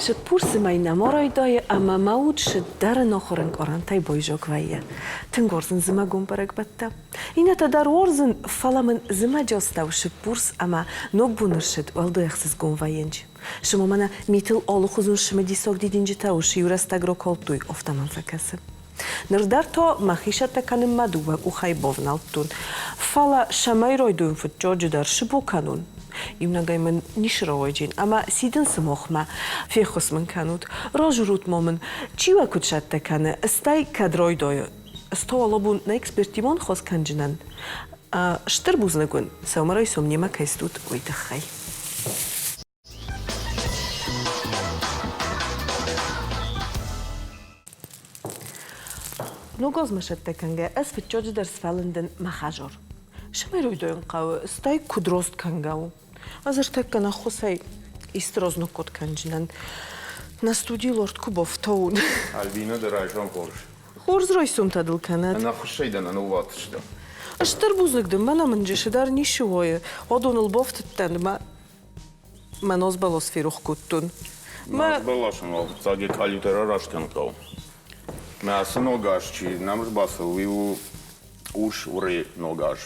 Цыппурсы мӕй нӕма райдайы ӕмӕ мӕ уд сыддӕры нохуыр ӕнкъарӕнтӕй байзаг вӕййы. Тынг уарзын зымӕгон бӕрӕгбӕттӕ. Иннӕтӕ дӕр уарзын, фӕлӕ мын зымӕджы астӕу Цыппурс ӕмӕ Ногбоны рцыд уӕлдай ӕхсызгон вӕййынц. Цыма мӕнӕ митыл алыхуызон цымыдисаг дидинджытӕ уыцы иу рӕстӕг ракалдтой, афтӕ мӕм фӕкӕсы. Ныр дӕр та мӕхи сӕттӕ кӕнынмӕ дыууӕ къухӕй бавнӕлдтон. Фӕлӕ цӕмӕй райдайон фыццаджыдӕр сыбо кӕнон? Иунӕгӕй мын ницы рауайджын ӕмӕ сидын сымахмӕ. Феххуыс мын кӕнут, разурут ма мын, чи уӕ куыд сӕттӕ кӕны, стӕй кӕд райдайы. Ӕз та алабон нӕ экспертимон хос кӕнджынӕн. Стыр бузныг уын, сӕумӕрайсом немӕ кӕй стут, уый тыххӕй. Ног азмӕ сӕттӕ кӕнгӕ, ӕз фыццаджыдӕр сфӕлындын мӕ хӕзар. Сымӕройдойын хъӕуы, стӕй куыд рост кӕнгӕ у. Ӕз ӕртӕккӕ нӕ ххуысӕй исты розноккод кӕнджынӕн. Нӕ студийы лорд куы бафтауын. Альбина дӕ райсом хорз. Хорз райсомтӕ дыл кӕнӕд. Ӕнӕхуыссӕй дӕ нӕ ныууадздзыстӕм. Стыр бузныг дын, мӕнӕ мын джысы дӕр ницы уойы. Уыдоныл бафтыдтӕн мӕ Мӕ нозбӕлос ферох кодтон. Нозбӕлосӕн уал фыццаг йӕ къалиутӕ рараст кӕнын хъӕуы. Мӕ ацы ног аз чи нӕм ӕрбацӕуы, уый у урс уыры ног аз.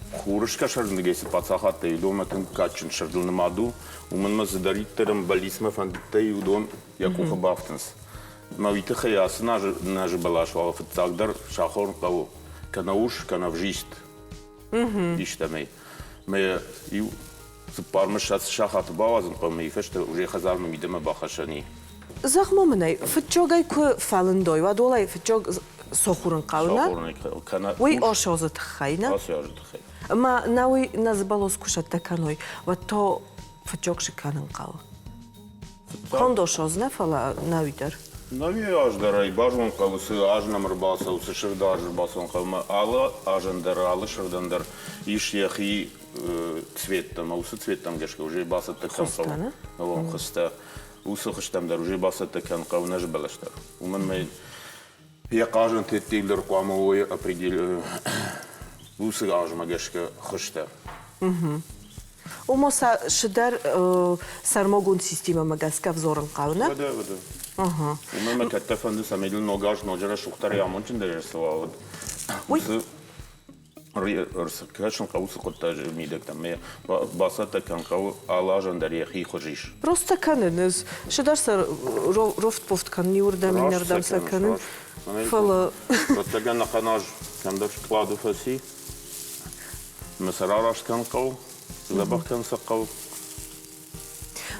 Хурыскӕсӕрдыгӕй цы паддзахадтӕ и, уыдонмӕ тынг кадджын сырдыл нымад у. Уымӕн ма цыдӕриддӕр ӕмбӕлицмӕ фӕндыдтӕй, уыдон йӕ къухы бафтынц. Мӕ уый тыххӕй ацы нӕзы бӕлас уал фыццагдӕр сахорын хъӕуы кӕнӕ урс, кӕнӕ ӕвзист. Истӕмӕй. Мӕ иу цыппармӕ сахаты бауадзын хъӕуы, мӕ фӕстӕ уже хӕдзармӕ мидӕмӕ бахӕссӕн и. Зӕгъ-ма мын ӕй, фыццагӕй куы фӕлындой, уӕд уал ӕй фыццаг сохурын хъӕуы, нӕ? Кӕнӕ Уый осозы тыххӕй, нӕ? Осозы тыххӕй. Ӕмӕ нӕ уый нӕзыбӕлос куы сӕттӕ кӕной, уӕд то фыццаг сы кӕнын хъӕуы. Конд осоз нӕ, фӕлӕ нӕуи дӕр. Нӕуи аз дӕр ӕй базонын хъӕуы, цы аз нӕм ӕрбацӕуы, цы сырды аз ӕрбацӕуын хъӕуы. Ӕмӕ алы азӕн дӕр, алы сырдӕн дӕр ис йӕхи цветтӕ ӕмӕ уыцы цветтӕм гӕсгӕ уже бацӕттӕ кӕнын хъӕуы. Хызтӕ. Уыцы хызтӕм дӕр уже бацӕттӕ кӕнын хъӕуы нӕзыбӕлас дӕр. Уымӕн мӕ йӕ хъазӕнты дӕр хъуамӕ уой уыцы азмӕ гӕсгӕ хызтӕ. Ома сӕ цыдӕр сӕрмагонд системӕмӕ гӕсгӕ ӕвзарын хъӕуы, нӕ? Уӕдӕ, уӕдӕ. Уымӕн мӕ кӕддӕр фӕнды, цӕмӕй дыл ног аз ноджы рӕсугъддӕр амондджындӕр ӕрцӕуа, уӕд уыцы кӕсын хъӕуы цы хъуыддаджы мидӕгтӕм. Бацӕттӕ кӕнын хъӕуы алы азӕн дӕр йӕхи хуыз ис. Просто кӕнын ӕз. Цыдӕр сӕ рофт-пофт кӕнын, иуырдӕм, иннӕрдӕм сӕ кӕнын. Фӕлӕ... Рӕстӕгӕн ӕнӕхъӕн аз кӕмдӕр скълады фӕци. Мӕ сӕр араст кӕнын хъӕуы, дзӕбӕх кӕнын сӕ хъӕуы.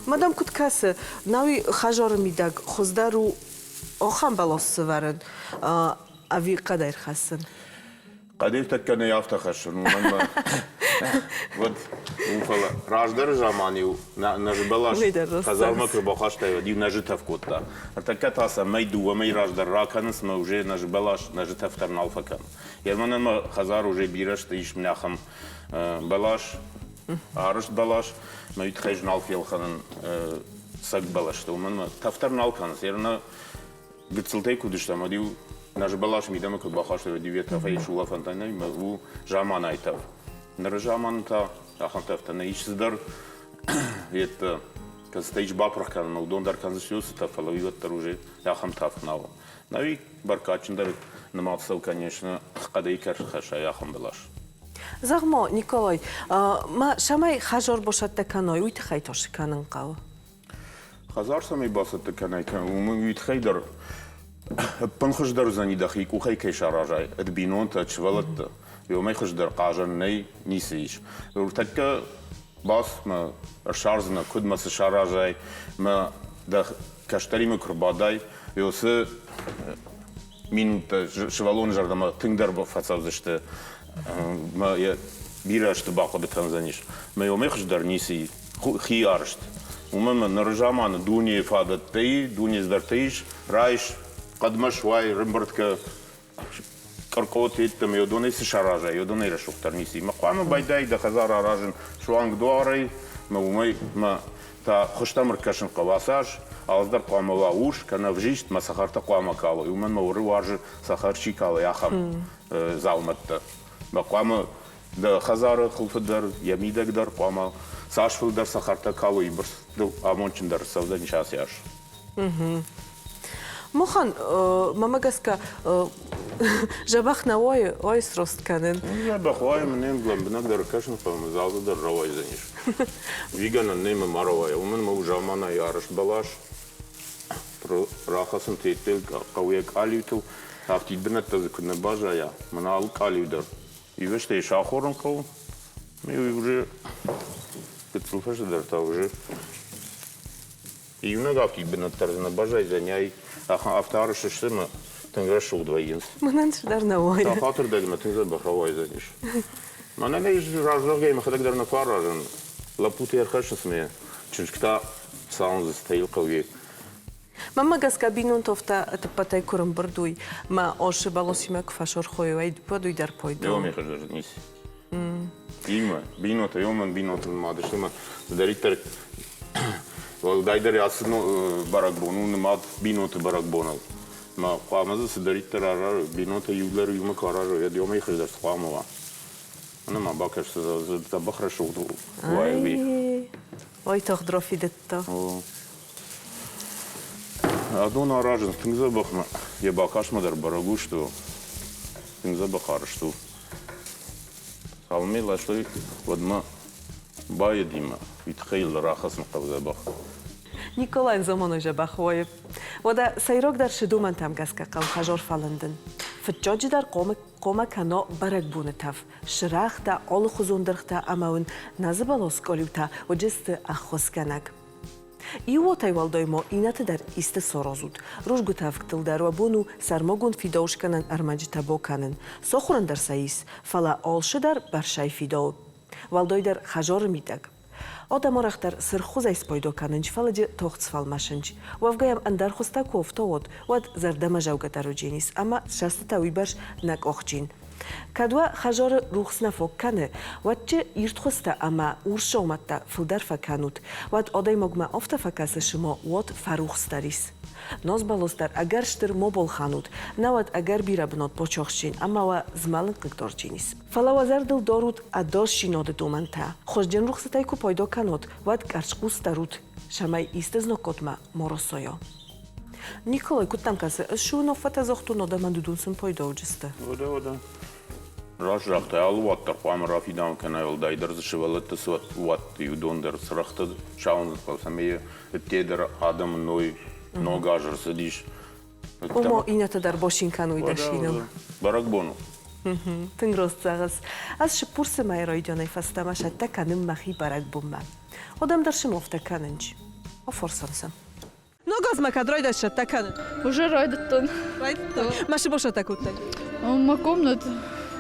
Мадам куыд кӕсы, науи хӕдзары мидӕг хуыздӕр у ахӕм бӕлас сӕвӕрын ӕви хъӕдӕй ӕрхӕссын? Хъӕдӕй тӕккӕ нӕ афтӕ хӕссын, уымӕн мӕ уӕд у, фӕлӕ раздӕры заман-иу нӕзы бӕлас хӕдзармӕ куы бахастай, уӕд-иу нӕзы тӕф кодта. Ӕртӕккӕ та сӕ мӕй дыууӕ мӕй раздӕр ракӕнынц ӕмӕ уже нӕзы бӕлас нӕзы тӕф дӕр нал фӕкӕны. Ерманӕн мӕ хӕдзар уже бирӕ сты, ис мын ахӕм бӕлас, арызт бӕлас, мӕ уый тыххӕй нал фелхӕнын цӕг бӕлӕстӕ, уымӕн мӕ тӕф дӕр нал кӕнынц. Ерна гыццылтӕй куы уыдыстӕм, уӕд-иу нӕзы бӕлас мидӕмӕ куы бахастой, уӕд-иу йӕ тӕфӕй сулӕфӕнтӕ нӕ, мӕ у заманайы тӕф. Ныры заманы та ахӕм тӕфтӕ нӕ ис цыдӕр йедтӕ, кӕцытӕ ис бапырх кӕнын, уыдон дӕр кӕндзысты уыцы тӕф, фӕлӕ уый уӕддӕр уже ахӕм тӕф нал. Нӕуи бӕркадджындӕр нымад цӕуы, конечно, хъӕдӕй кӕрхӕсай ахӕм бӕлас. Зӕгъ-ма, Николай, ма цӕмӕй хӕдзар бацӕттӕ кӕной, уый тыххӕй та цы кӕнын хъӕуы? Хӕдзар цӕмӕй бацӕттӕ кӕнай, уый тыххӕй дӕр ӕппын хуыздӕр уыдзӕни дӕхи къухӕй кӕй саразай, ӕд бинонтӕ, ӕд сывӕллӕттӕ. Уымӕй хуыздӕр хъазӕн нӕй, ницы ис. Ныртӕккӕ бац мӕ ӕрсардзынӕ, куыд мӕ цы саразай, мӕ дӕ кӕстӕримӕ куы рбадай, уыцы минуттӕ сывӕллоны зӕрдӕмӕ тынгдӕр фӕцӕудзысты мӕ йӕ бирӕ азты бахъуыды кӕндзӕнис. Мӕ уымӕй хуыздӕр ницы и, хи арызт. Уымӕн ӕмӕ ныры заманы дунейы фадӕттӕ и, дуне цыдӕртӕ ис, райс, хъӕдмӕ суай, рымбырд кӕ, къыркъоты йеддӕмӕ уыдонӕй цы саразай, уыдонӕй рӕсугъддӕр ницы и. Мӕ хъуамӕ байдай дӕ хӕдзар аразын суанг дуарӕй, мӕ уымӕй мӕ та хуызтӕм ӕркӕсын хъӕуы. Ацы аз алцыдӕр хъуамӕ уа урс кӕнӕ ӕвзист, мӕ цӕхӕртӕ хъуамӕ калой. Уымӕн мӕ уыры уарзы цӕхӕр чи калы, ахӕм дзаумӕттӕ. Мӕ хъуамӕ Дӕ хӕдзары хуылфы дӕр, йӕ мидӕг дӕр хъуамӕ цас фылдӕр цӕхӕртӕ калой, бырс амондджындӕр цӕудзӕнис ацы аз. Мухан, мӕмӕ гӕсгӕ, дзӕбӕх нӕ уайы, уайы срост кӕнын. Дзӕбӕх уайы, мӕнӕн лӕмбынӕгдӕр кӕсын хъӕуы, залты дӕр рауайдзӕнис. Вигӕнӕн нӕй мӕ ма рауайа, уымӕн ӕмӕ у заманайы арӕзт бӕлас. Рахӕцын теттел хъӕуы йӕ къалиутыл, афтид бынӕттӕ дзы куыд нӕ баззайа, мӕнӕ алы къалиу дӕр. Ивӕзтӕй сахорын хъӕуы, уже гыццыл фӕстӕдӕр та уже Иунӕг афтид бынат дӕр дзы нӕ баззайдзӕни, ай афтӕ арӕзт сты ӕмӕ тынг рӕсугъд вӕййынц. Мӕнӕн цыдӕр нӕ уайы. Сахатырдӕгмӕ тынг дзӕбӕх рауайдзӕнис. Мӕнӕн ӕй раздӕргӕй мӕхӕдӕг дӕр нӕ фӕаразын. Лӕппутӕ ӕрхӕссынц мӕ чызг та цауын дзы стӕй хъӕуы. Мӕнмӕ гӕсгӕ бинонтовтӕ ӕтӕппӕтӕй куы рымбырд уй, мӕ осы бӕлосимӕ куы фӕсорхой, уӕд уый дӕр пойдо. Еуми хуыздӕр ницы. Иумӕ, бинонтӕ, иумӕ бинонты нымад сты ӕмӕ цыдӕриддӕр уӕлдайдӕр ацы бӕрӕгбон у нымад бинонты бӕрӕгбоныл. Ӕмӕ хъуамӕ дзы цыдӕриддӕр аразой, бинонтӕ иугӕр иумӕ куы аразой, уӕд иумӕ хуыздӕр цы хъуамӕ уа. Ӕнӕ ма бакӕс, дзӕбӕх рӕсугъд уайы уый. Ой, тагъд рафидыдта. Адон аразынц тынг дзӕбӕх, йӕ бакастмӕ дӕр бӕрӕг у, сты тынг дзӕбӕх арӕзт у. Цалынмӕ ластой, уӕдмӕ баедимӕ уый тыххӕй йыл рахӕцын хъӕуы дзӕбӕх. Николайӕн заманай дзӕбӕх уайы. Уӕдӕ сӕйрагдӕр цы домӕнтӕм гӕсгӕ хъӕуы хӕзор фӕлындын? Фыццаджыдӕр хъуамӕ кӕна бӕрӕгбоны тӕф, сырӕхтӕ, алыхуызон дыргътӕ ӕмӕ уын назыбӕлос къалиутӕ уыдысты ӕххуысгӕнӕг. Иуотӕй уӕлдай ма иннӕты дӕр исты саразут. Русгуыты ӕвгтыл дӕр уӕ бон у сӕрмагонд фидауыскӕнӕн ӕрмӕджытӕ бакӕнын. Сахуырӕн дӕр сӕ ис, фӕлӕ алцы дӕр бӕрцӕй фидауы. Уӕлдайдӕр хӕдзары мидӕг. Адӕм арӕхдӕр сырххуызӕй спайда кӕнынц, фӕлӕ джы тагъд сфӕлмӕсынц. Уӕвгӕ йӕм ӕндӕр хуызтӕ куы ӕфтауат, уӕд зӕрдӕмӕзӕугӕдӕр уыдзӕнис ӕмӕ сӕстытӕ уыйбӕрц нӕ къахджын. Кӕд уӕ хӕдзары рухс нӕ фог кӕны, уӕд джы ирд хуызтӕ ӕмӕ урс саумӕттӕ фылдӕр фӕкӕнут, уӕд адӕймагмӕ афтӕ фӕкӕсы, цыма уат фӕрухсдӕр ис. Нозбӕлос дӕр ӕгӕр стыр ма балхӕнут, науӕд ӕгӕр бирӕ бынат бацахсин ӕмӕ уӕ змӕлын хъыгдарджын ис. Фӕлӕ уӕ зӕрдыл дарут ӕдасдзинады домӕнтӕ. Хуызджын рухсытӕй куы пайда кӕнат, уӕд къӕрцхъус дарут, цӕмӕй исты знаггадмӕ ма расайа. Николай, куыд дӕм кӕсы, ӕз цы уынаффӕтӕ загътон, адӕмӕн уыдон сын пайда уыдысты? Уӕдӕ, уӕдӕ. Раст загътай, алы уат дӕр хъуамӕ рафидауын кӕнай, уӕлдайдӕр дзы сывӕллӕтты цы уӕтты, уыдон дӕр цырӕгътӕ сауындзын хъӕуы, цӕмӕй ӕдде дӕр адӕмы ной ног аз ӕрцыдис. Ома иннӕтӕ дӕр бацин кӕной дӕ циныл. Бӕрӕгбон у. Тынг раст зӕгъыс. Ӕз Цыппурсы мӕйы райдианӕй фӕстӕмӕ цӕттӕ кӕнын мӕхи бӕрӕгбонмӕ. Адӕм дӕр сымофтӕ кӕнынц. Афӕрсӕм сӕ. Ног азмӕ кӕд райдай цӕттӕ кӕнын? Уже райдыдтон. Райдыдтон. Мӕ сыбосатӕ кодтай? Мӕ комнат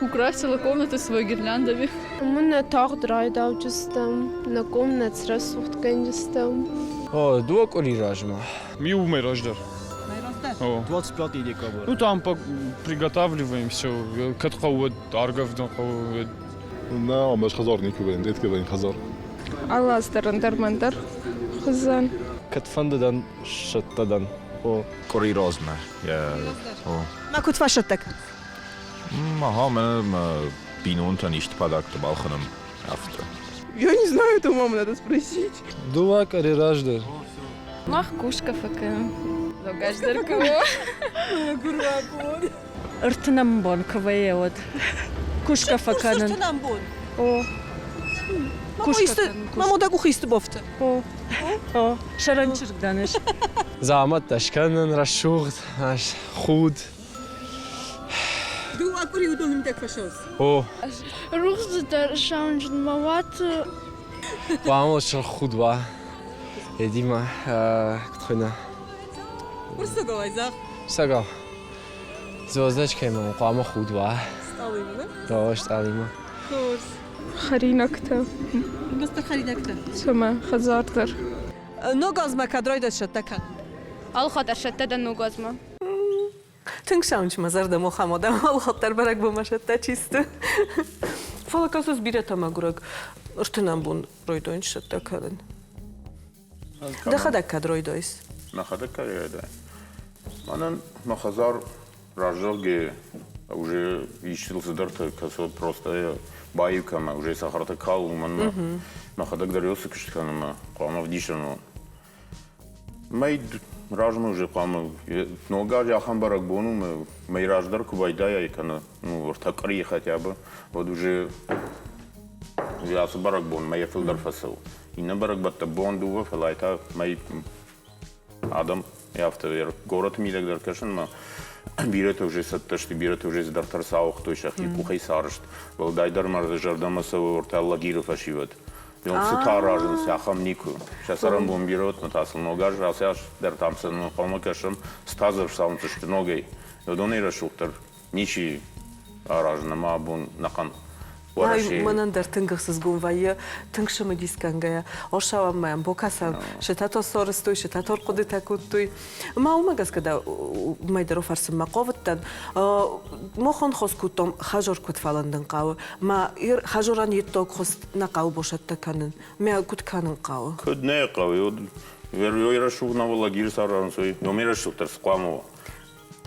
украсила комнату своей гирляндами. Мы нӕ тагъд райдауджыстӕм, нӕ комнат срӕсугъд кӕнджыстӕм. О, дыууӕ къуыри размӕ. Иумӕ раздӕр. О. 25 декабрь. Ну там приготавливаем все. Кӕд хъӕуы, аргӕвдын хъӕуы. Нӕ, ӕз хӕдзар никуы вӕййын, редко вӕййын хӕдзар. Алы аз дӕр ӕндӕр мӕндӕр хуызӕн. Кӕдфӕнды дӕн, сӕттӕ дӕн. О. Къуыри размӕ. О. Мӕ куыд фӕсӕттӕ кӕныс? Ага, мӕ бинонтӕн исты подарктӕ балхӕнӕм, афтӕ. Я не знаю, это у мамы надо спросить. Дыууӕ къуыри раздӕр. Мах кусгӕ фӕкӕнӕм. Ногаз дӕр куы Ӕртынӕм бон куы вӕййы, уӕд кусгӕ фӕкӕнын. Ӕртынӕм бон? О. Мамо дӕ къухы исты бафты? О. О. Сӕрӕн чызг дӕн ӕз. Дзаумӕттӕ скӕнын, рӕсугъд, худ. Дыууӕ къуыри уыдоны мидӕг фӕсӕуыс? О. Рухсдӕр сауынджын мӕ уаты. Хъуамӕ сырх худ уа. Эдима, куыд хуыйны? Урсагау айзагъ. Урсагау. Звездочкӕимӕ хъуамӕ худ уа. Стъалыимӕ, нӕ? О, стъалыимӕ. Хорз. Хӕринӕгтӕ. Мастер хӕринӕгтӕ. Цӕмӕ хӕдзар дӕр. Ног азмӕ кӕд райдайт цӕттӕ кӕнын? Алхатт ӕрсӕттӕ дӕн ног азмӕ. Тынг саунч мӕ зӕрдӕ Мохаммад алхатт дӕр бӕрӕгбонмӕ сӕттӕ чи сты. Фӕлӕ кӕсыс бирӕтӕ мӕгуырӕг ӕртынӕм бон райдайын сӕттӕ кӕнын. Дӕхӕдӕг кӕд райдайыс? Мӕхӕдӕг кӕд райдайын? Мӕнӕн мӕ хӕдзар раззӕгъгӕ. Уже истыл цыдӕртӕ, кӕцы просто баиу кӕмӕ, уже цӕхӕртӕ калы, уымӕн мӕ мӕхӕдӕг дӕр цы куыст кӕнын мӕ хъуамӕ ӕвдисӕн уон. Мӕй размӕ уже хъуамӕ ног аз ахӕм бӕрӕгбон у, мӕй раздӕр куы байдайай кӕнӕ ну, ӕртӕ къуырийы хотя бы, уӕд уже ацы бӕрӕгбон мӕйӕ фылдӕр фӕцӕуы. Иннӕ бӕрӕгбӕттӕ бон дыууӕ, фӕлӕ ай та мӕй адӕм афтӕ горӕты мидӕг дӕр кӕсынмӕ бирӕтӕ уже цӕттӕ сты, бирӕтӕ уже цыдӕртӕ ӕрцауыгътой сӕхи къухӕй сарӕзт. Уӕлдайдӕр ма зӕрдӕмӕ цӕуы ӕртӕ лагеры фӕсивӕд. Цы та аразынц, ахӕм никуы. Сӕ цӕрӕнбон бирӕ уыд, та сыл ног аз ацы аз дӕр там сын ӕнхъӕлмӕ кӕсӕм, цы та дзы ӕрцауындзысты ногӕй. Уыдонӕй рӕсугъддӕр ничи аразын ӕмӕ абон нӕхъӕн Уӕрӕсейы. Мӕнӕн дӕр тынг ӕхсызгон вӕййы, тынг цымыдис кӕнгӕйӕ. Ошау ӕмӕ бокасӕн сытӕ сорыстой, сытӕ хъуыдытӕ кодтой. Ма уымӕ гӕсгӕ дӕ уымӕй дӕр фӕрсынмӕ хъавыдтӕн. Мохон хос кодтон, хазор куыд фӕлындын хъӕуы. Ма хазорӕн йеддӕг хуыст нӕ хъӕуы босӕттӕ кӕнын. Мӕ куыд кӕнын хъӕуы? Куыд нӕ хъӕуы? Верой рӕсугъд нӕ Лагиры саразынц, уый номӕй рӕсугъддӕр цы хъуамӕ уа?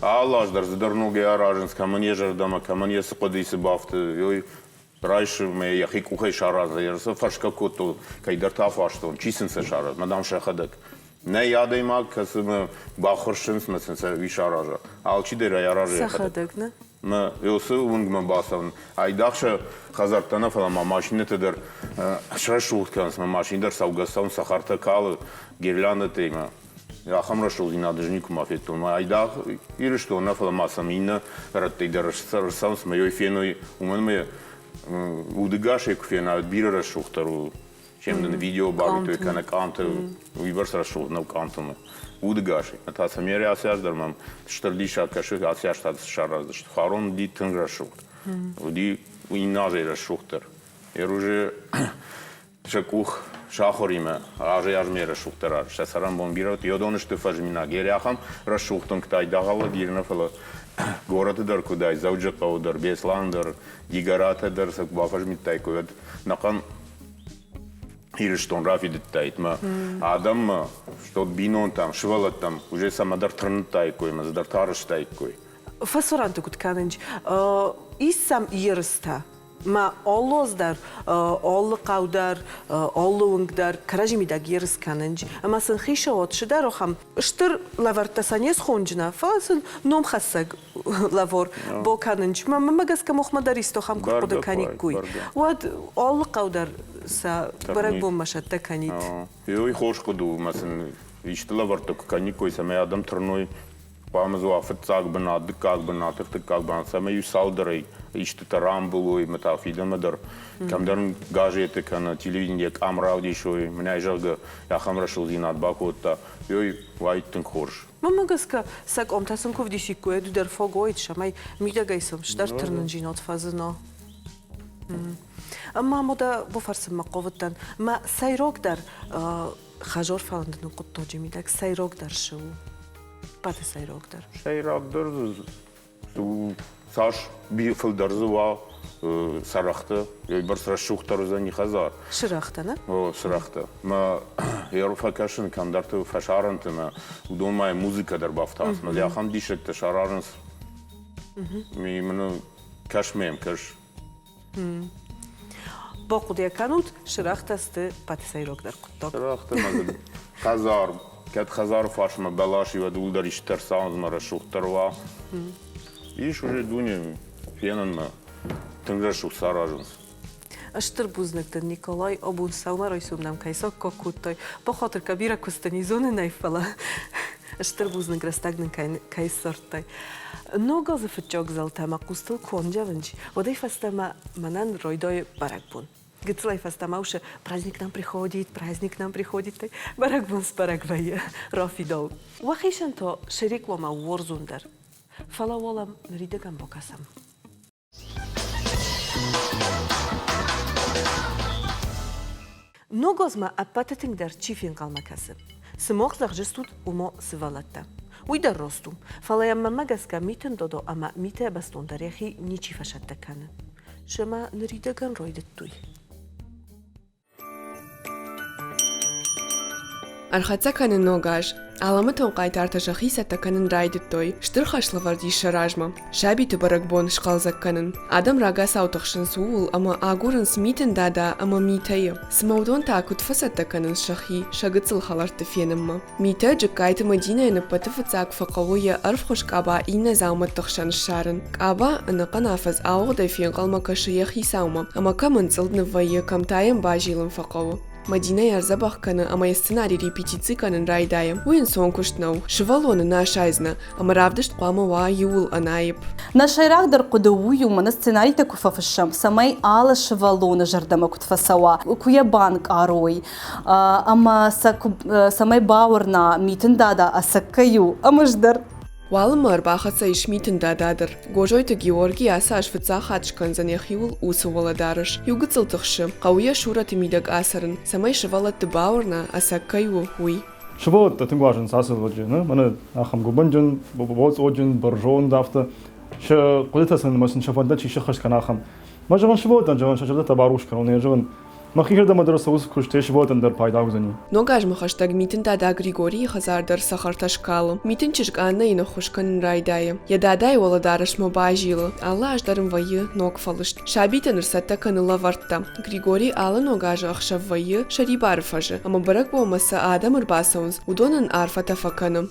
Алы аз дӕр цыдӕр ногӕй аразынц, кӕмӕн йӕ зӕрдӕмӕ, кӕмӕн йӕ цы хъуыдыйы цы бафты, уый райсы мӕ йӕхи къухӕй саразы. Йӕ сӕ фӕрсгӕ кодтон, кӕйдӕрты афарстон, чи сын сӕ саразы, мадам сӕхӕдӕг. Нӕй адӕймаг, кӕцымӕ баххуырсынц мӕ сын сӕ уый сараза. Алчидӕр ӕй аразы йӕхӕдӕг. Сӕхӕдӕг, нӕ? Мӕ уыцы уынгмӕ бацӕуын. Айдагъ сӕ хӕдзӕрттӕ нӕ, фӕлӕ ма машинӕтӕ дӕр срӕсугъд кӕнынц. Мӕ машинӕ дӕр цӕугӕ-цӕуын цӕхӕртӕ калы гирляндӕтӕй. Ахӕм рӕсугъддзинад ӕз никуыма федтон. Айдагъ Ирыстон нӕ, фӕлӕ ма сӕм иннӕ рӕттӕй дӕр ӕрцӕуынц ӕмӕ йой феной, уымӕн ӕмӕ удыгасӕй куы фена, бирӕ рӕсугъддӕр у, чем дын видео барвитой кӕнӕ къамты, уыйбӕрц рӕсугъд нӕу къамтыл. Удыгасӕй. Та сӕм ацы аз дӕр мӕм стыр диссаг кӕсы, ацы аз та сараздзысты. Фарон уыди тынг рӕсугъд. Уыди иннӕ азӕй рӕсугъддӕр. Ер уже сӕ къух сахуыримӕ азӕй-азмӕ рӕсугъддӕр аз. Сӕ цӕрӕнбон бирӕ уыд. Йодон сты фӕзминаг. Йе ахӕм рӕсугъд уынгтӕй дӕгъӕлы бирӕ нӕ, фӕлӕ горӕты дӕр куыд ай, Дзӕуджыхъӕуы дӕр, Беслӕн дӕр, Дигоратӕ дӕр сӕ куы бафӕзмидтаиккой, уӕд нӕхъӕн Ирыстон рафидыдтаид мӕ адӕммӕ, что бинонтӕм, сывӕллӕттӕм уже цӕмӕдӕр тырныдтаиккой ӕмӕ цыдӕр тарстаиккой. Фӕсарӕнты куыд кӕнынц, ис сӕм ерыстӕ? Ма алы аз дӕр, алы хъӕу дӕр, алы уынг дӕр кӕрӕдзи мидӕг ерыс кӕнынц. Ӕмӕ сын хицауад цыдӕр ахӕм стыр лӕвӕрттӕ сӕ не схонджына, фӕлӕ сын номхӕссӕг лӕвар бакӕнынц. Мӕнмӕ гӕсгӕ махмӕ дӕр исты ахӕм куы хъуыды кӕниккой, уӕд алы хъӕу дӕр сӕ бӕрӕгбонмӕ сӕттӕ кӕнид. Уый хорз хъуыды у, ӕмӕ сын исты лӕвӕрттӕ куы кӕниккой, цӕмӕй адӕм тырной хъуамӕ дзы уа фыццаг бынат, дыккаг бынат, ӕртыккаг бынат, цӕмӕй-иу цалдӕрӕй истытӕ рамбулой ӕмӕ та фидӕнмӕ дӕр кӕмдӕр газеты кӕнӕ телевиденийы къам равдисой, мӕнӕй зӕгъгӕ, ахӕм рӕсугъддзинад бакодта, уый уаид тынг хорз. Мӕнмӕ гӕсгӕ, сӕ къомтӕ сын куы вдисиккой, ӕд дӕр фӕгоид, цӕмӕй мидӕгӕй сӕм стӕр тырнындзинад фӕзына. Ӕмӕ ма дӕ бафӕрсынмӕ хъавыдтӕн, мӕ сӕйрагдӕр хӕзор фӕлындыны хъуыддаджы мидӕг сӕйрагдӕр цы у? Пӕты сӕйрагдӕр. Сӕйрагдӕр дзы цас фылдӕр дзы уа цӕрӕгътӕ, уыйбӕрц рӕсугъддӕр уыдзӕни хӕдзар. Цырӕгътӕ, нӕ? О, цырӕгътӕ. Мӕ йӕ фӕкӕсын кӕмдӕрты фӕсарӕнты мӕ уыдон ма музыкӕ дӕр бафтауынц. Мӕ ахӕм диссӕгтӕ саразынц. Мын кӕс мӕм, кӕс. Бахъуыды кӕнут, сырӕгътӕ сты пӕты сӕйрагдӕр хъуыддаг. Сырӕгътӕ ма хӕдзар, кӕд хӕдзары фарсмӕ бӕлас и, уӕд ууыл дӕр исты ӕрцауындзмӕ рӕсугъддӕр уа. Ис уже дуне фенынмӕ, тынг рӕсугъд саразынц. Стыр бузныг дын, Николай, абон сӕумӕрайсом нӕм кӕй саккаг кодтай. Бахатыр кӕ, бирӕ куысты не зонынӕй, фӕлӕ стыр бузныг рӕстӕг нын кӕй ссардтай. Ног азы фыццаг зӕлтӕ мӕ хъустыл куы андзӕвынц, уӕдӕй фӕстӕмӕ мӕнӕн райдайы бӕрӕгбон. Гыццылӕй фӕстӕмӕ усы праздник нам приходит, праздник нам приходит, бӕрӕгбон сбӕрӕг вӕййы, рафидау. Уӕхицӕн та сӕ рекламӕ уарзондӕр, фӕлӕ уал ӕм ныридӕгӕн бакӕсӕм. Ног азмӕ ӕппӕты тынгдӕр чи фенхъӕлмӕ кӕсы? Сымах зӕгъдзыстут, уымӕ сывӕллӕттӕ. Уый дӕр раст у, фӕлӕ йӕм мӕнмӕ гӕсгӕ Митын Додо ӕмӕ Митӕ бӕстондӕр йӕхи ничи фӕсӕттӕ кӕны. Семӕ ныридӕгӕн райдыдтой. Ӕрхӕццӕ кӕны Ног аз. Алӕмӕтон хъайтартӕ сӕхи цӕттӕ кӕнын райдыдтой. Стыр хӕслӕвӕрд ис сӕ размӕ. Сабиты бӕрӕгбон схъӕлдзӕг кӕнын. Адӕм рагацау тыхсынц ууыл ӕмӕ агурынц Митын Дада ӕмӕ Митӕйы. Цымӕ уыдон та куыд фӕцӕттӕ кӕнынц сӕхи сӕ гыццыл хӕлӕртты фенынмӕ? Митӕ Джыккайты Мадинӕйӕн ӕппӕты фыццаг фӕхъӕуы йӕ ӕрвхуыз къаба иннӕ дзаумӕтты хсӕн ссарын. Къаба ӕнӕхъӕн афӕдз ауыгъдӕй фенхъӕлмӕ кӕсы йӕ хицаумӕ ӕмӕ кӕм ӕнцъылд ныввӕййы, кӕм та йӕм базилын фӕхъӕуы. Мадинӕ йӕ ӕрдзӕбӕх кӕны ӕмӕ йӕ сценарий репетици кӕнын райдайы. Уый ӕнцон куыст нӕу. Сывӕллоны нӕ асайдзынӕ, ӕмӕ равдыст хъуамӕ уа иууыл ӕнаипп. Нӕ сӕйрагдӕр хъуыды у иумӕ нӕ сценаритӕ куы фӕфыссӕм, цӕмӕй алы сывӕллоны зӕрдӕмӕ куыд фӕцӕуа, куы йӕ банкъарой ӕмӕ сӕ цӕмӕй бауырна, Митын Дада ӕцӕг кӕй у, ӕмӕ ӕз дӕр. Уалынмӕ ӕрбахӕццӕ ис Митын Дада дӕр. Гозойты Георги ацы аз фыццаг хатт скӕндзӕн йӕхиуыл уыцы уӕлӕдарӕс. Иу гыццыл тыхсы, хъӕуы йӕ сурӕты мидӕг ацӕрын, цӕмӕй сывӕллӕтты бауырна, ӕцӕг кӕй у, уый. Сывӕллӕттӕ тынг уарзынц ацы лӕджы, мӕнӕ ахӕм гуыбынджын, боцъоджын, бӕрзонд афтӕ. Сӕ хъуыдытӕ сын ӕмӕ сын сӕ фӕндтӕ чи сӕххӕст кӕна, ахӕм. Мӕ зӕгъын, сывӕллӕттӕн зӕгъын, сӕ зӕрдӕтӕ барухс кӕнон, йӕ зӕгъын, Мӕхи зӕрдӕмӕ дӕр цӕуы куыстӕй сывӕллӕттӕн дӕр пайда уыдзӕни. Ног азмӕ хӕстӕг Митын дада Григорийы хӕдзар дӕр цӕхӕртӕ скалы. Митын чызг Аннӕйы ныххуыс кӕнын райдайы. Йӕ дадайы уӕлӕдарӕсмӕ базилы. Алы аз дӕр ын вӕййы ног фӕлыст. Сабитӕн ӕрцӕттӕ кӕны лӕвӕрттӕ. Григорий алы ног азы ӕхсӕв вӕййы Сӕрибары фӕзы, ӕмӕ бӕрӕгбонмӕ цы адӕм ӕрбацӕуынц, уыдонӕн арфӕтӕ фӕкӕны.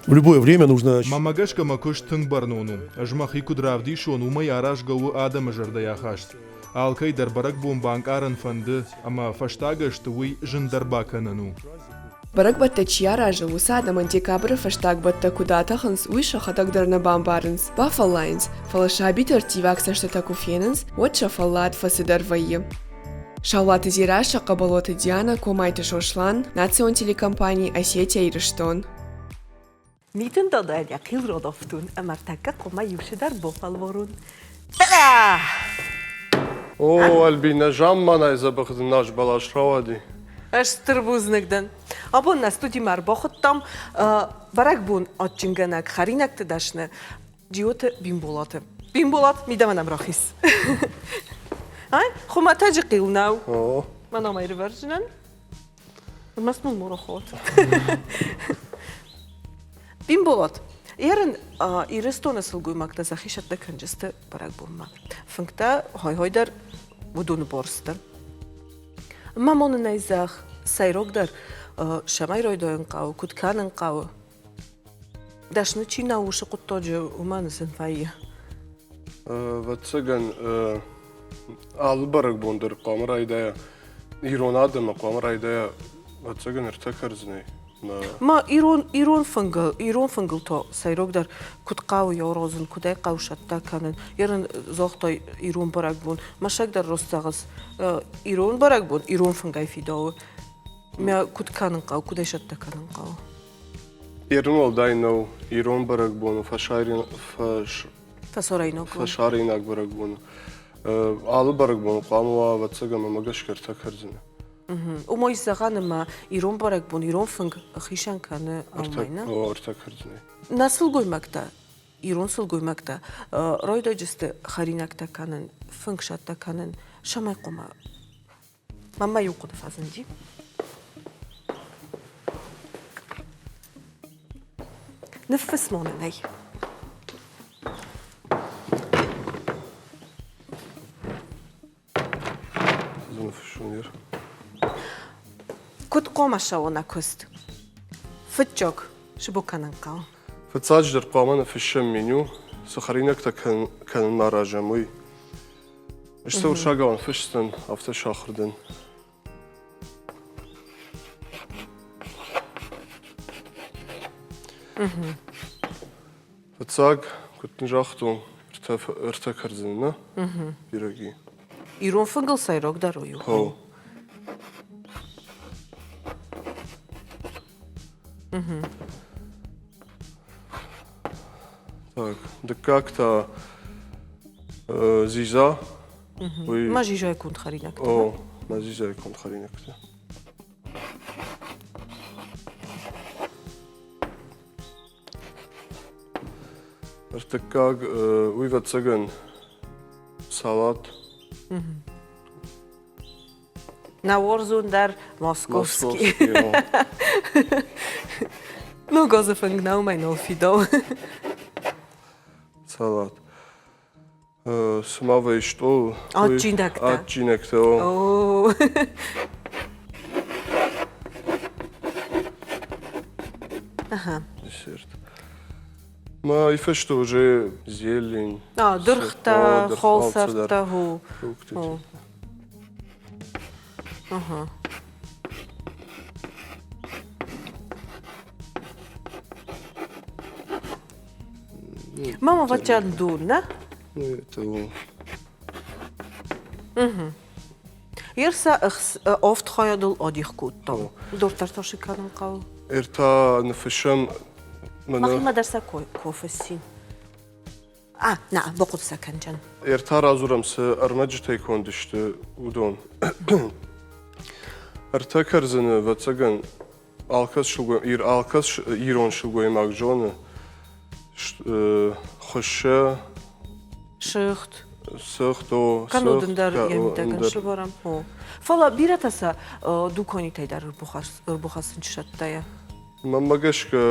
В любое время нужно... Мӕнмӕ гӕсгӕ мӕ куыст тынг бӕрнон у. Ӕз мӕхи куыд равдисон, уымӕй аразгӕ у адӕмы зӕрдӕйы ахаст. Алкӕй дӕр бӕрӕгбон банкъарын фӕнды, ӕмӕ фӕстаг ӕзты уый зындӕр бакӕнӕн у. Бӕрӕгбӕттӕ чи аразы, уыцы адӕмӕн декабры фӕстаг бӕттӕ куыд атӕхынц, уый сӕхӕдӕг дӕр нӕ бамбарынц, бафӕллайынц, фӕлӕ сабиты ӕрттиваг цӕстытӕ куы фенынц, уӕд сӕ фӕллад фӕцыдӕр вӕййы. Саулаты Дзерассӕ, Хъӕбӕлоты Дианӕ, Комайты Сослан, национ телекомпани «Осетия-Ирыстон». Митын дадайӕн йӕ хъил родофтун ӕмӕ ӕртӕккӕ хъуамӕ иу цыдӕр бофӕлварун. Та-да! О, Альбинӕ, замманай дзӕбӕх дын наз бӕлас рауади. Ӕз стыр бузныг дӕн. Абон нӕ студимӕ ӕрбахуыдтам бӕрӕгбон адджынгӕнӕг хӕринӕгты дӕсны Джиоты Бимболаты. Бимболат, мидӕмӕ нӕм рахиз. Ай, хуымӕтӕджы хъил нӕу. Мӕ ном ӕрывӕрдзынӕн. Ӕрмӕст мыл мороход. Бимболат, ерын Ирыстоны сылгоймӕгтӕ сӕхи сӕттӕ кӕнджысты бӕрӕгбонмӕ. Фынгтӕ хой-хой дӕр уыдоны борсты. Мӕ монынӕй зӕгъ, сӕйрагдӕр сӕмӕй райдайын хъӕуы, куыд кӕнын хъӕуы. Дӕсны чи нӕу уыцы хъуыддаджы, уымӕн зын вӕййы. Ӕвӕццӕгӕн, алы бӕрӕгбон дӕр хъуамӕ райдайа ирон адӕмы хъуамӕ райдайа ӕвӕццӕгӕн ӕртӕ кӕрдзынӕй. Ма ирон ирон фынгыл ирон фынгыл то сӕйрагдӕр куыд хъӕуы йӕ куыд ӕй хъӕуы сӕттӕ кӕнын. Ерын загътай ирон бӕрӕгбон. Мӕсӕг дӕр рост зӕгъыс. Ирон бӕрӕгбон ирон фынгӕй фидауы. Мӕ куыд кӕнын хъӕуы, куыд ӕй сӕттӕ кӕнын хъӕуы? Ирон уӕлдай нӕу ирон бӕрӕгбоны фӕсарӕйнаг бӕрӕгбоны. Алы бӕрӕгбон хъуамӕ уа, ӕвӕццӕгӕн, ӕмӕ гӕсгӕ ӕртӕ кӕрдзыны. Уымӕй зӕгъӕн ӕмӕ ирон бӕрӕгбон, ирон фынг хицӕн кӕны ӕмӕй, нӕ? Ӕртӕ кӕрдзыны. Нӕ сылгоймӕгтӕ, ирон сылгоймӕгтӕ райдайджысты хӕринӕгтӕ кӕнын, фынг сӕттӕ кӕнын, цӕмӕй хъуамӕ Мамӕ иу хъуыды фӕзынди. Ныффысс мон ын ӕй. Куыд хъуамӕ цӕуа нӕ куыст? Фыццаг сыбо кӕнын хъӕуы. Фыццаджыдӕр хъуамӕ ныффыссӕм меню, цы хӕринӕгтӕ кӕнынмӕ аразӕм, уый. Ӕз сӕ уырыссагау ныффысдзӕн, афтӕ сахуыр дӕн. Фыццаг, куыд дын загътон, ӕртӕ кӕрдзыны, нӕ? Пироги. Ирон фынгыл сӕйрагдӕр у иу. Хо. Так, дыккаг та дзидза. Уый Мӕ дзидзайы конд хӕринӕгтӕ. О, мӕ дзидзайы конд хӕринӕгтӕ. Ӕртыккаг, уый, ӕвӕццӕгӕн, салат. Нӕ уарзон дӕр московский. Ну, газы фынг нӕу мӕ нал фидауы. Салат. Цыма вӕййы стъол. Адджинӕгтӕ. Адджинӕгтӕ, о. Ага. Десерт. Ма и фӕстӕ уже зелень. А, дыргътӕ, холсӕрттӕ, ху. Фрукты. Ага. Мама вачан дурна? Ну, это Угу. Ерса офт хайадыл адих кодтам. Дорддӕр та кӕнын хъӕуы. Ӕртӕ ныффыссӕм Махимӕ дӕр сӕ кофе А, на, бахъуыды сӕ кӕнджын. Ӕртӕ радзурӕм, цы ӕрмӕджытӕй конд сты, уыдон. Ӕртӕ кӕрдзыны, ӕвӕццӕгӕн, алкӕц алкӕц ирон сылгоймаг зоны. Хуыссы. Сыгъд. Сыгъд, о. Кӕннод ӕндӕр йӕ мидӕгӕн сывӕрӕм. О. Фӕлӕ бирӕтӕ сӕ дуканитӕй дӕр ӕрбухӕссынц сӕттӕйӕ. Мӕнмӕ гӕсгӕ,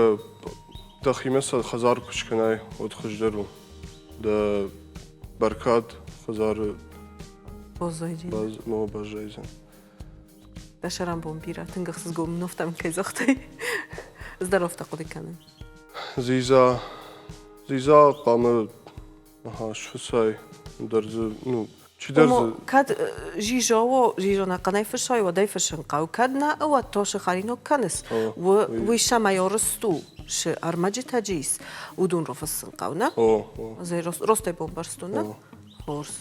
дӕхимӕ сӕ хӕдзар куы скӕнай, уӕд хуыздӕр у. Дӕ бӕркад хӕдзары баззайдзӕн. Дӕ сӕрӕнбон бирӕ, тынг ӕхсызгон мын афтӕ кӕй загътай. Ӕз дӕр афтӕ хъуыды кӕнын. Дзидза, дзидза хъуамӕ Ага, сфыцай дӕр дзы, ну, чидӕр дзы. Кӕд жижо жижо нӕхъӕнӕй фыссай, уӕд ӕй фыссын хъӕуы. Кӕд нӕ, уӕд то сыхариног кӕныс. Уый сӕмӕй орыст у, шы ӕрмӕджытӕ джы ис, уыдон рофыссын хъӕуы, нӕ? О, о. Ростӕй бомбӕрст у, нӕ? Хорз.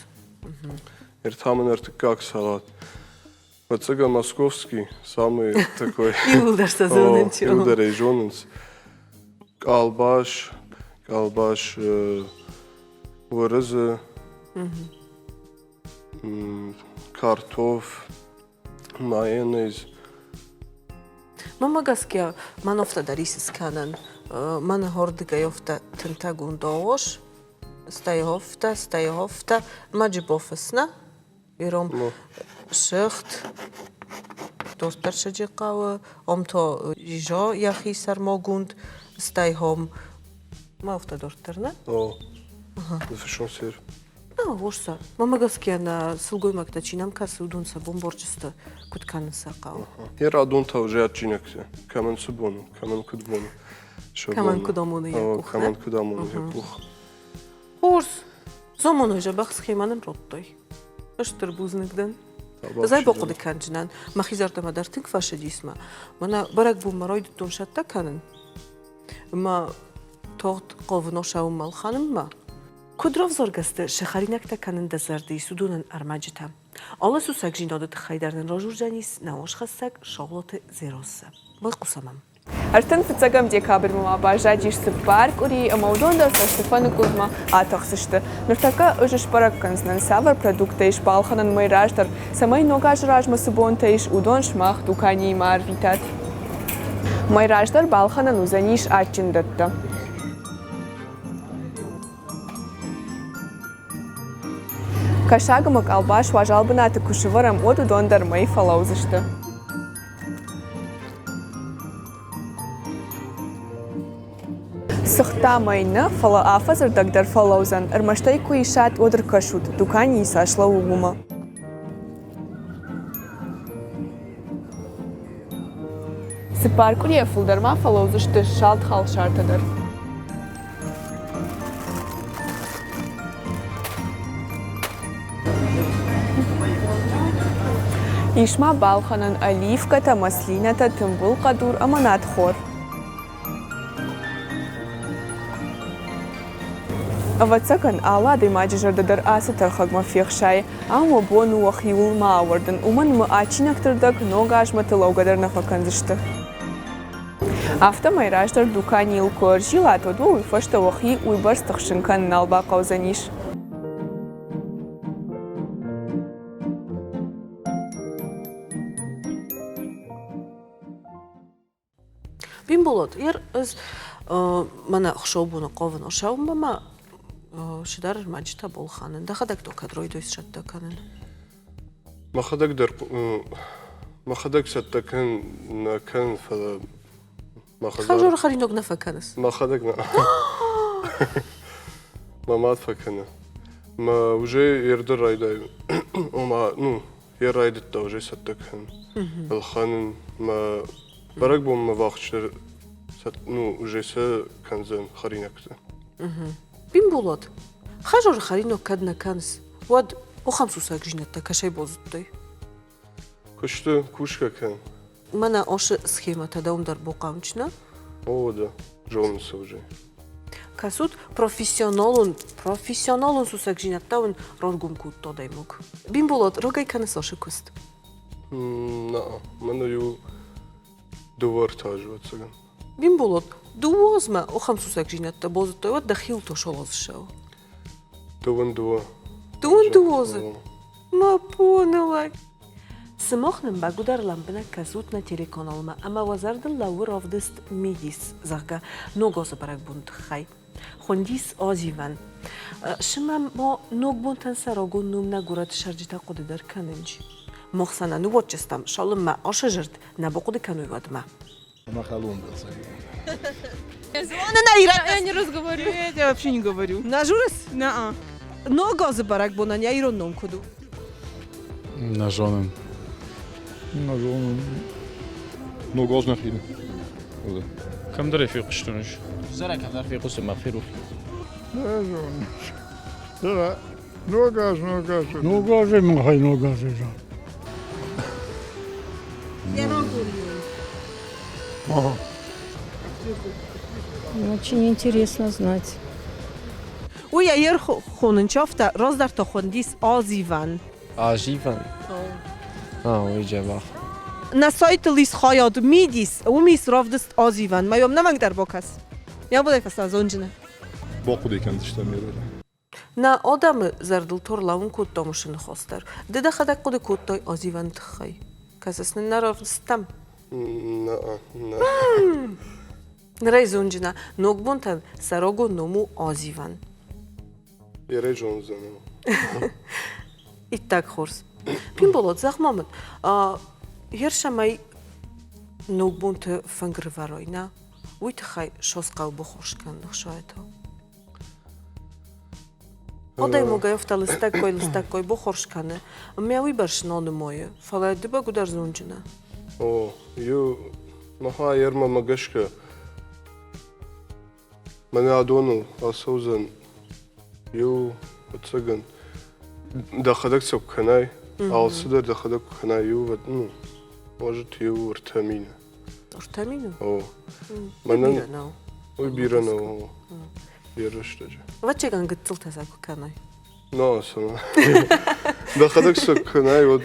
Ӕртӕ мын ӕртыккаг салат. Ӕцӕгӕн московский самый такой. Иууылдӕр сӕ зонынц. Иууылдӕр ӕй зонынц. Къалбас, къалбас уырызы, картоф, майонез. Мӕнмӕ гӕсгӕ, мӕн офтӕ дӕр ис скӕнӕн. Мӕн хордыгӕй офтӕ тынтӕгунд оос, стӕй офтӕ, стӕй офтӕ, мӕ джибофыс, нӕ? Ирон сыгъд дорддӕр Сыджыхъӕуы, ом то Жижо йӕхи сӕрмагонд, стӕй хом ма афтӕ дорддӕр, нӕ? О, ныффыссон сыр. Хорз. Мӕнмӕ гӕсгӕ нӕ сылгоймӕгтӕ чи нӕм кӕсы, уыдон сӕ бон борджысты куыд кӕнын сӕ хъӕуы. Йӕ радон та уже адджинӕгтӕ. Кӕмӕн цы бон у, кӕмӕн куыд бон у. Кӕмӕн куыд амоны йӕ къух. Кӕмӕн куыд амоны йӕ къух. Хорз. Заманай дзӕбӕх схемӕ нын радтой. Стыр бузныг дӕн. Ӕз ӕй бахъуыды кӕнджынӕн. Мӕхи зӕрдӕмӕ дӕр тынг фӕцыдис мӕ. Мӕнӕ бӕрӕгбонмӕ райдыдтон сӕттӕ кӕнын. Ӕмӕ тагъд хъавын сӕумӕ ӕлхӕнынмӕ. Куыд равзаргӕ сты сӕ хӕринӕгтӕ кӕнын дӕ зӕрды ис уыдонӕн ӕрмӕджытӕ. Алы сусӕгдзинады тыххӕй дӕр нын разурдзӕнис нӕ уазхӕссӕг Саулаты Дзерассӕ. Байхъусӕм ӕм. 35 декабрмӕ ма баззадис цыппар къуырийы ӕмӕ уыдон дӕр цӕстыфӕныкъуылдмӕ атӕхдзысты. Ныртӕккӕ ӕз сбӕрӕг кӕндзынӕн, цавӕр продукттӕ ис балхӕнӕн мӕй раздӕр, цӕмӕй ног азы размӕ цы бонтӕ ис, уыдон сымах дуканийы ма арвитат. Мӕй раздӕр балхӕнӕн уыдзӕнис адджын дӕттӕ. Кӕсаг ӕмӕ къалбас уазал бынаты куы сывӕрӕм, уӕд уыдон дӕр мӕй фӕлӕудзысты. Цыхт та мӕй нӕ, фӕлӕ афӕдзы рдӕг дӕр фӕлӕудзӕн, ӕрмӕст ӕй куы исат, уӕд ӕркӕсут, дуканийы цас лӕууы, уымӕ. Цыппар къуырийӕ фылдӕр ма фӕлӕудзысты салд халсартӕ дӕр. Ис ма балхӕнӕн оливкӕтӕ, маслинӕтӕ, тымбыл хъӕдур ӕмӕ надхор. Ӕвӕццӕгӕн, алы адӕймаджы зӕрдӕ дӕр ацы тӕрхӕгмӕ фехсайы. Ам уӕ бон у уӕхиуыл ма ауӕрдын, уымӕн ӕмӕ адджинӕгты рдӕг ног азмӕ лӕугӕ дӕр нӕ фӕкӕндзысты. Афтӕмӕй раздӕр дуканийыл куы ӕрзилат, уӕд уӕ уый фӕстӕ уӕхи уыйбӕрц тыхсын кӕнын нал бахъӕудзӕнис. Бимболат, ер ӕз мӕнӕ ӕхсӕвбоны хъавын сӕумӕ ма цыдӕр ӕрмӕджытӕ балхӕнын. Дӕхӕдӕг то кӕд райдой сӕттӕ кӕнын? Мӕхӕдӕг дӕр Мӕхӕдӕг цӕттӕ кӕнын нӕ кӕнын, фӕлӕ мӕ хӕдзар... Хӕдзары хӕринаг нӕ фӕкӕныс? Мӕхӕдӕг нӕ. Мӕ мад фӕкӕны. Мӕ уже ердӕр райдайы. Ома, ну, йӕ райдыдта уже цӕттӕ кӕнын. Ӕлхӕнын. Мӕ бӕрӕгбонмӕ вахсдӕр ну, уже сӕ кӕндзӕн хӕринӕгтӕ. Бимболат, хӕдзары хӕринаг кӕд нӕ кӕныс, уӕд охӕм сусӕгдзинӕдтӕ кӕсӕй базыдтай? Куысты кусгӕ кӕн. Мӕнӕ ошы схемӕтӕ дӕум дӕр бохъаунчна? О, да, зонын уже. Кӕсут, профессионалон, профессионалон сусӕгдзинӕдтӕ уын раргом кодта адӕймаг. Бимболат, рагӕй кӕныс ашы куыст? На, мӕнӕ иу дыууӕ ӕртӕ азы, ӕвӕццӕгӕн. Бимболат, дыууӕ азмӕ ахӕм сусӕгдзинӕдтӕ базыдтай, уӕд дӕхиуыл тосолазысӕу. Дыууын дыууӕ. Дыууын дыууӕ азы? Мӕ боны лӕг! Сымах нын бӕгуыдӕр лӕмбынӕг кӕсут нӕ телеканалмӕ ӕмӕ уӕ зӕрдыл лӕууы равдыст Мидис, зӕгъгӕ, ног азы бӕрӕгбоны тыххӕй. Хуындис Азивӕн. Сымӕ ма ногбонтӕн сӕ рагон ном нӕ горӕты цӕрджытӕ хъуыды дӕр кӕнынч. Мах сӕ нӕ ныууадздзыстӕм, цалынмӕ ацы зӕрд нӕ бахъуыды кӕной, уӕдмӕ. Я не разговариваю. Нет, я вообще не говорю. На журыс? На. Ног азы бӕрӕгбонӕн йӕ ирон ном куыд у? Нӕ зонын. Нӕ зонын. Ног аз нӕхи. Кӕмдӕр ӕй фехъуыстон ӕз. Зӕрӕ кӕмдӕр фехъуыстон мӕ ферох. Нӕ зонын. Ног аз, ног аз. Ног азы махӕй ног азы зал. Ага. Очень интересно знать. Уый ӕйер хонынчафта раздӕр та хуындис Азивӕн. Азивӕн? А, уый дзӕбӕх. Нӕ сайтыл ис хайад мидис, уым ис равдыст Азивӕн. Ма йӕм нӕмӕнг дӕр бакӕс. Йӕ бодӕй фӕстӕ зонджыны. Бахъуыды кӕндзыстӕм йӕ Нӕ адӕмы зӕрдыл торлауын кодта мысы ныхас дӕр. Ды дӕхӕдӕг хъуыды кодтай азивӕны тыххӕй. Кӕсыс нын нӕ равдыстам? Нӕ, нӕ. Нырӕй зонджына, ногбонтӕн сӕ рагон ном у Азивӕн. Ерӕй зондзӕн. Иттӕг хорз. Пимболот, зӕгъ-ма мын, ерсӕмӕй ногбонты фынг рывӕрой, нӕ? Уый тыххӕй сосхъӕу бахорз кӕнын ӕхсайӕтӕ. Адӕймагӕй афтӕ лыстӕггай-лыстӕггай бахорз кӕны, ӕмӕ уыйбӕрц нӕ нымайы, фӕлӕ ды бӕгуыдӕр зонджынӕ. О, иу махмӕ ермӕмӕ гӕсгӕ мӕнӕ адоныл ацӕудзӕн иу ӕцӕгӕн дӕхӕдӕг сӕ куы кӕнай, алцыдӕр дӕхӕдӕг куы кӕнай, иу, ну, может, иу 3 мины. 3 мины? О. Мӕнӕн бирӕ нӕу. Уый бирӕ нӕу йӕ рӕстӕджы. Ӕвӕццӕгӕн гыццылтӕ сӕ куы кӕнай. Но, цымӕ. Дӕхӕдӕг сӕ куы кӕнай, уӕд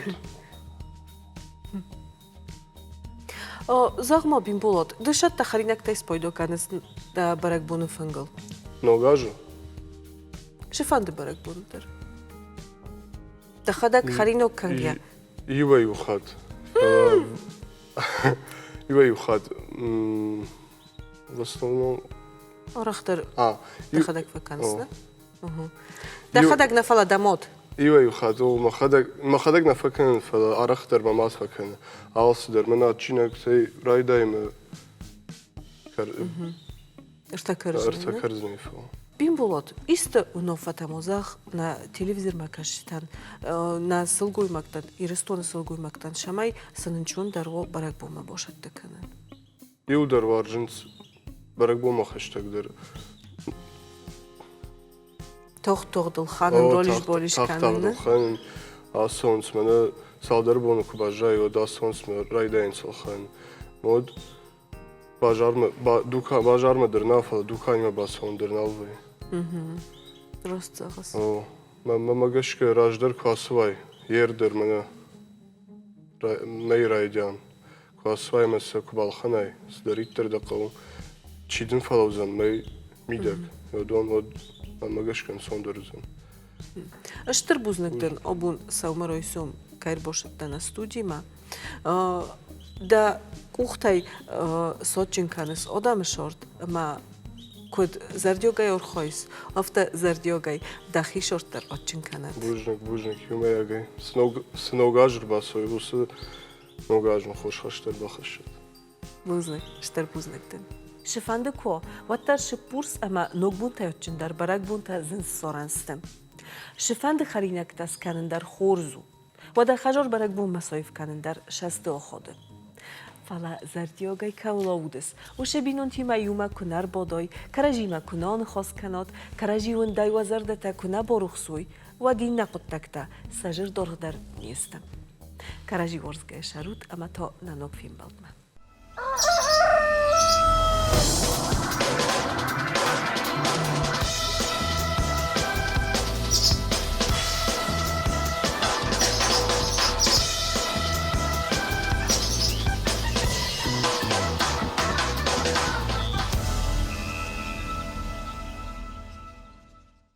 Зӕгъ-ма, Бимболат, ды сӕттӕ хӕринӕгтӕй спайда кӕныс дӕ бӕрӕгбоны фынгыл? Ног азы? Цыфӕнды бӕрӕгбоны дӕр. Дӕхӕдӕг хӕринаг кӕнгӕ? Иуӕй-иу хатт. Иуӕй-иу хатт в основном Арӕхдӕр дӕхӕдӕг фӕкӕныс, нӕ? Дӕхӕдӕг нӕ, фӕлӕ дӕ мод. Иуӕй-иу хатт, о, мӕхӕдӕг, мӕхӕдӕг нӕ фӕкӕнын, фӕлӕ арӕхдӕр мӕ мад фӕкӕны. Алцыдӕр мӕн адджинӕгтӕй райдайы мӕ Ӕртӕ кӕрдзыны. Ӕртӕ кӕрдзыны фӕлӕ. Бимболат, исты уынаффӕтӕ ма зӕгъ нӕ телевизормӕ кӕсджытӕн, нӕ сылгоймӕгтӕн, Ирыстоны сылгоймӕгтӕн, цӕмӕй сын ӕнцондӕр уа бӕрӕгбонмӕ басӕттӕ кӕнын? Иу дӕр уарзынц бӕрӕгбонмӕ хӕстӕгдӕр. Тагъд-тагъдыл хӕнын, ролис-болис кӕнын. Тагъд-тагъдыл хӕнын. Ацӕуынц мӕнӕ цалдӕр боны куы баззайы, уӕд ацӕуынц мӕ райдайынц ӕлхӕнын. Уӕд базармӕ, дука, базармӕ дӕр нал, фӕлӕ дуканимӕ бацӕуын дӕр нал вӕййы. Раст зӕгъыс. О, мӕнмӕ гӕсгӕ раздӕр куы ацӕуай, ер дӕр мӕнӕ мӕй райдиан, куы ацӕуай ӕмӕ сӕ куы балхӕнай, цыдӕриддӕр дӕ хъӕуы, чи дын фӕлӕудзӕн мӕй мидӕг, уыдон уӕд мӕнмӕ гӕсгӕ ӕнцондӕр уыдзӕн. Стыр бузныг дын абон сӕумӕрайсом кӕй ӕрбацыдтӕ нӕ студимӕ. Дӕ къухтӕй садджын кӕныс адӕмы сорт ӕмӕ куыд зӕрдиагӕй архайыс, афтӕ зӕрдиагӕй дӕхи сорт дӕр адджын кӕнӕд. Бузныг, бузныг иумӕйагӕй. Цы ног, цы ног аз ӕрбацӕуы, уыцы Ног аз нын хорз хӕрзтӕ ӕрбахӕссӕд. Бузныг, стыр бузныг дын. Цыфӕнды куы, уӕддӕр Цыппурс ӕмӕ Ногбонтӕй адджындӕр бӕрӕгбонтӕ зын ссарӕн сты. Цыфӕнды хӕринӕгтӕ скӕнын дӕр хорз у. Уӕдӕ хӕзор бӕрӕгбонмӕ соив кӕнын дӕр сӕсты оходы. Фӕлӕ зӕрдиагӕй кӕуыл аудыс, уыцы бинонтимӕ иумӕ куы нӕ рбадой, кӕрӕдзимӕ куы нӕ аныхас кӕнат, кӕрӕдзи уындӕй уӕ зӕрдӕтӕ куы нӕ барухс уой, уӕд иннӕ хъуыддӕгтӕ сӕ зӕрдоргъ дӕр не сты. Кӕрӕдзи уарзгӕйӕ сӕрут ӕмӕ та нӕ ног фембӕлдмӕ.